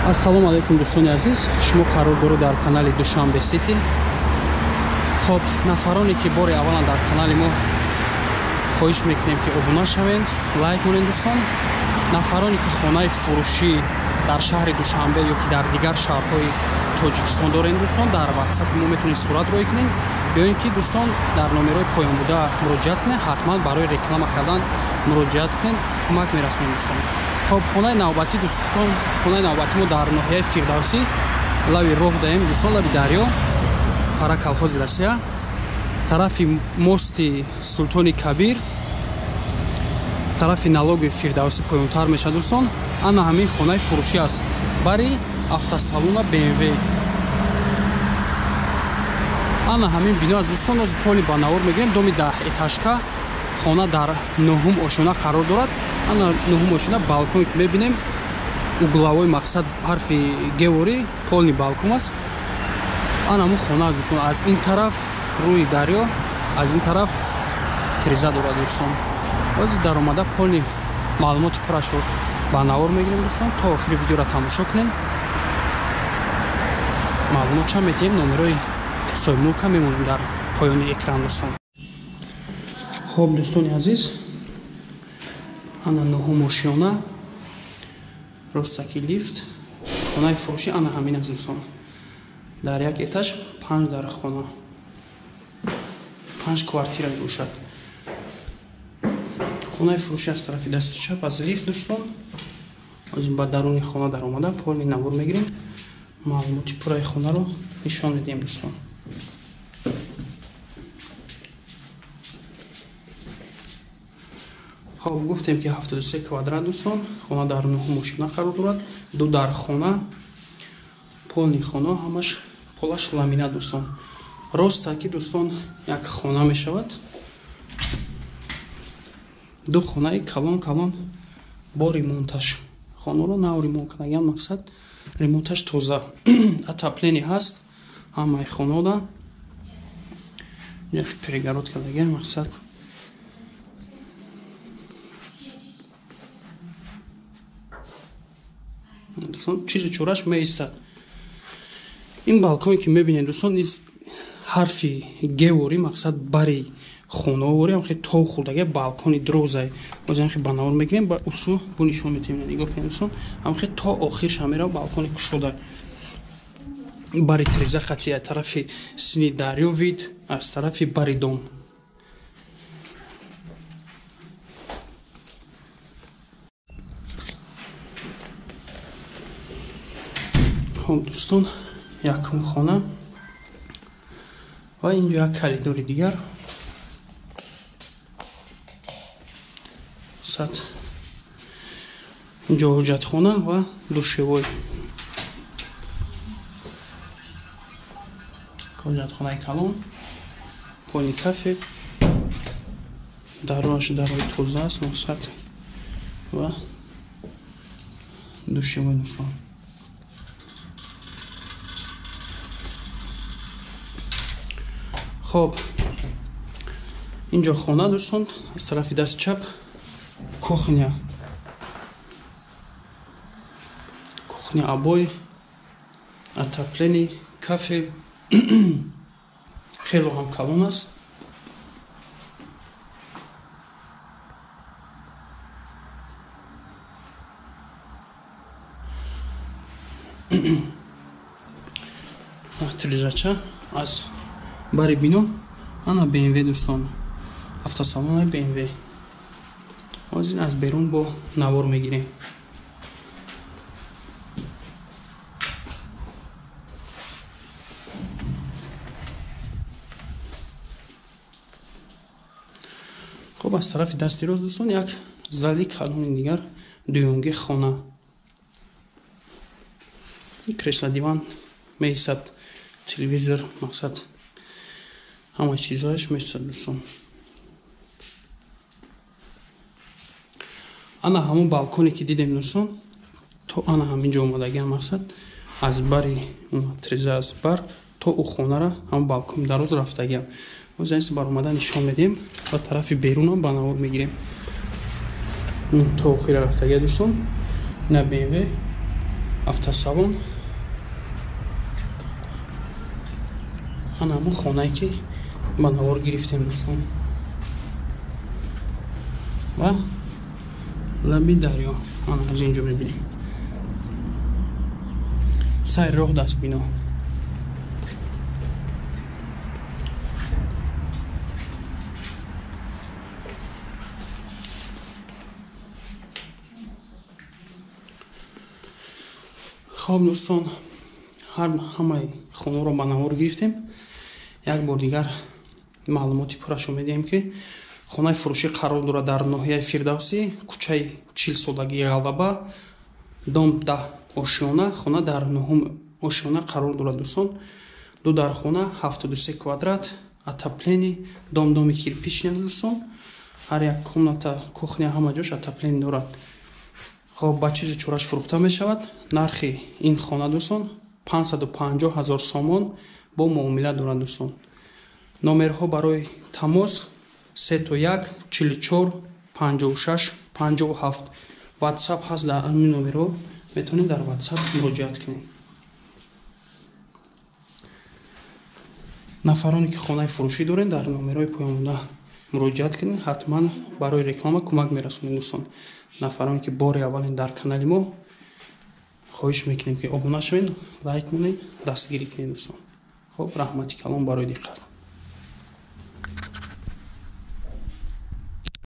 Ассалому алайкум дӯстони азиз, шумо қарор доред дар канали Душанбе Сити. Хоб, нафароне ки бори аввалан дар канали мо, хоҳиш мекунем ки обуна шавед, лайк монед дӯстон. Нафароне ки хонаи фурӯшӣ дар шаҳри Душанбе ё ки дар дигар шаҳрҳои Тоҷикистон доред дӯстон, дар WhatsApp мо метавонед сурат рӯй кунед ё ин ки дӯстон дар номерҳои поёнбуда муроҷиат кунед, ҳатман барои реклама кардан муроҷиат кунед, кӯмак мерасонем дӯстон. Хоб, хонаи навбатӣ дӯстон, хонаи навбатӣ мо дар ноҳияи Фирдавсӣ, лаби роҳ даем дӯстон, лаби дарё, пара колхози Россия, тарафи мости Султони Кабир, тарафи налоги Фирдавсӣ поёнтар мешавад дӯстон. Ана ҳамин хонаи фурӯшӣ аст, бари автосалона BMW. Ана ҳамин бино аст дӯстон, оз поли ба навор мегирем, доми 10 этажка, хона дар нуҳум ошёна қарор дорад. Ана нуҳум ошёна, балконе ки мебинем, угловой, мақсад ҳарфи гевори, полный балкон аст. Ана ҳамун хона аст дӯстон, аз ин тараф рӯи дарё, аз ин тараф тиреза дорад дӯстон. Ҳозир даромада полный маълумоти пуррашро ба навор мегирем дӯстон, то охири видеоро тамошо кунем. Маълумот чанд метиҳем, номерои соҳибмулка мемонем дар поёни экран дӯстон. Хоб дӯстони азиз, ана нуҳум ошёна, ростаки лифт, хонаи фурӯшӣ ана ҳамин аст дӯстон. Дар як этаж 5 дар хона, 5 квартира мебошад. Хонаи фурӯшӣ аз тарафи дасти чап аз лифт дӯстон. Ҳозир ба даруни хона даромада полни навор мегирем, маълумоти пурраи хонаро нишон медиҳем дӯстон. Хоб, гуфтем ки 73 квадрат дӯстон, хона дар нуҳум ошёна қарор дорад, 2 дар хона, полни хона, ҳамаш полаш ламинат дӯстон. Ростаки дӯстон як хона мешавад, 2 хонаи калон калон бо ремонташ. Хонаро нав ремонт кардагиан, мақсад ремонташ тоза, отопление ҳаст ҳамаи хонода, перегород кардагиан, мақсад чизу чораш меистад. Ин балконе ки мебинед дӯстон, ҳарфи гевори, мақсад бари хонаворӣ, ҳам хеле тов хӯрдага балкони дрозай. Боз ҳам хеле ба навор мегирем, ба усу бу нишон метиҳем. Нигоҳ кунед дӯстон, ҳам хеле то охирш ҳам мерава балкони кушода. Бари тиреза хати аз тарафи сини дарё вид, аз тарафи бари дом. Хоб дӯстон, якум хона ва инҷо як коридори дигар. Сад инҷо ҳоҷатхона ва душевой. Ҳоҷатхонаи калон, пони кафе, дароаш дарои тоза аст, мақсад ва душевой дӯстон. Хоб, инҷо хона дӯстон, аз тарафи дасти чап кухня, кухня обои, отопление, кафе, хело ҳам калон аст. Тирезача аз бари бино, ана BMW дӯстон, автосалонаи BMW. Ҳозир аз берун бо навор мегирем. Хоб, аз тарафи дасти рост дӯстон як зали калони дигар, дуюмги хона. Кресла, диван меистад, телевизор, мақсад ҳама чизҳояш меистад дӯстон. Ана ҳамун балконе ки дидем дӯстон, то ана ҳамин ҷо омадагиам, мақсад аз бари тиреза, аз бар то ӯ хонара ҳамун балкон дароз рафтагиам. Ҳозир инс баромада нишон медиҳем ва тарафи берунам ба навор мегирем. То охира рафтагия дӯстон. Ина BMW Автосалон. Ана ҳамон хонае ки ба навор гирифтем дӯстон. Ва лаби дарё. Ана аз инҷо мебинем. Сайр роҳ даст бино. Хоб дӯстон, ҳамаи хонаро ба навор гирифтем. Як бор дигар маълумоти пуррашо медиҳем, ки хонаи фурӯшӣ қарор дорад дар ноҳияи Фирдавсӣ, кӯчаи 40-солагии Ғалаба, дом 10 ошёна. Хона дар 9-ум ошёна қарор дорад дӯстон. Ду дархона, 73 квадрат, отопление, дом доми кирпичный аст дӯстон. Ҳар як комната, кухня, ҳама ҷош отопление дорад. Хоб, ба чизи чораш фурӯхта мешавад. Нархи ин хона дӯстон 550 000 сомон бо муомила дорад дӯстон. Номерҳо барои тамос 3 1 44 56 57. WhatsApp ҳаст, дар ҳамин номерҳо метавонед дар WhatsApp муроҷиат кунед. Нафароне ки хонаи фурӯшӣ доред, дар номерҳои поёнбуда муроҷиат кунед, ҳатман барои реклама кӯмак мерасонем дӯстон. Нафароне ки бори аввалин дар канали мо, хоҳиш мекунем ки обуна шавед, лайк монед, дастгирӣ кунед дӯстон. Хоб, раҳмати калон барои диққат.